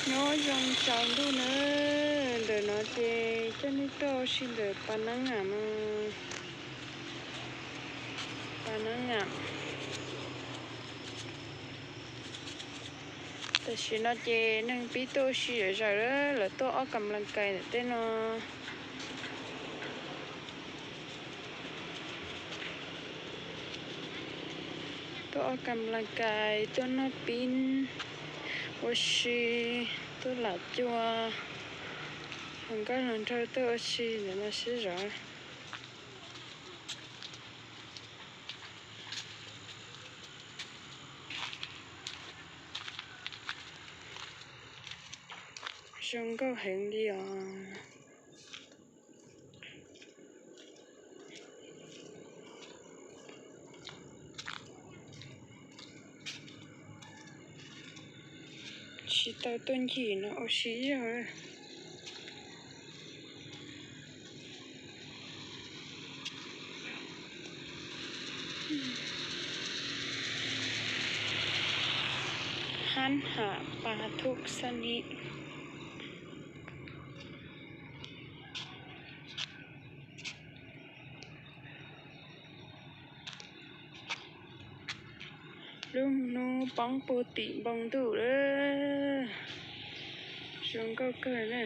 Nyob zoo tsaus ntuj na, ntawm no ces coj nej tuaj ua si ntawm Pas Nab Ngam no, Pas Nab Ngam. Tam sim no ces neeg pib tuaj ua si zom zaws, lawv tuaj ob kam laj kais ntawm tej no. Tuaj ob kam laj kais, tuaj noj pib, ua si, tuaj lam cua, hluas nkauj hluas nraug tuaj ua si ntawm no siab zog. Zoo nkauj heev li os. Tsis tau tuaj ncig no ua si zog. Hab ham pas thub xab nim. Lub hnub poob puag tim npoo ntuj lawm. Zoo nkauj kawg na.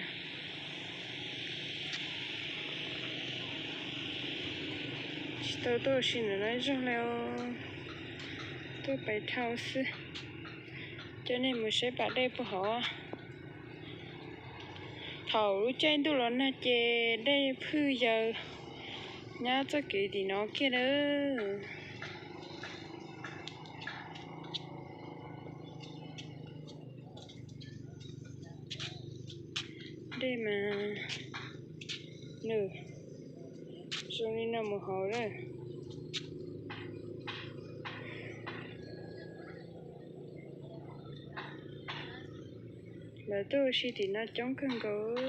Tsis tau tuaj ua si ntawm no zog li, tuaj pem dhau xwb. Coj nej mus saib pas dej puag hauv. Thaum lub caij ntuj los nag ces dej phwj yaws nyob txoj kev tim no kiag lawm. Dej mas nws zoo li no mus hauv lawm. Lawv tuaj ua si tim no coob kawg nkaus.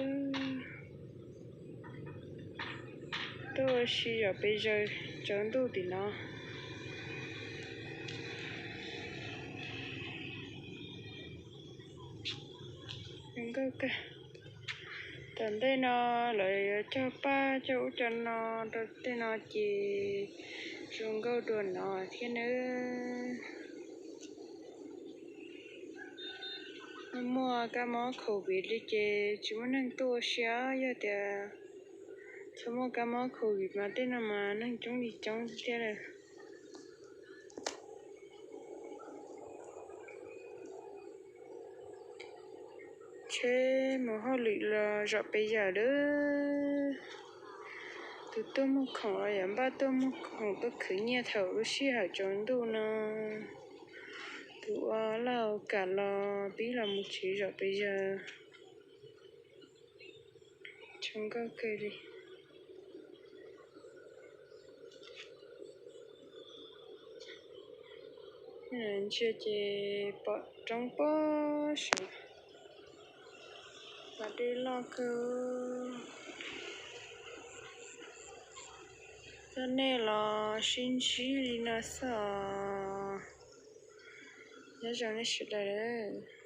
Tuaj ua si zom pes zaws tsaus ntuj tim no. Zoo nkauj kawg. Tom ntej no lawv yuav cog paj cog ub cog no rau tej no ces zoo nkauj dua no thiab nawb. Muaj kab mob covid li ces tsis muaj neeg tuaj ua si, yog tias tsis muaj kab mob covid mas tej no mas neeg coob li coob thiab lawm. Tsheb mus hauj lwm los zom pes zaws lawm. Tus tuaj muag khoom los yuav npaj tuaj muag khoom tuaj khwv nyiaj thaum lub sij hawm tsaus ntuj no. Tus ua laj kam los pib los mus tsev zom pes zaws. Zoo nkauj kawg li. Ntsia ces pom roob pob saud, pas dej loj kawg. Coj nej los sib ntsib li no xwb os. Nyob zoo nej sawv daws lawm.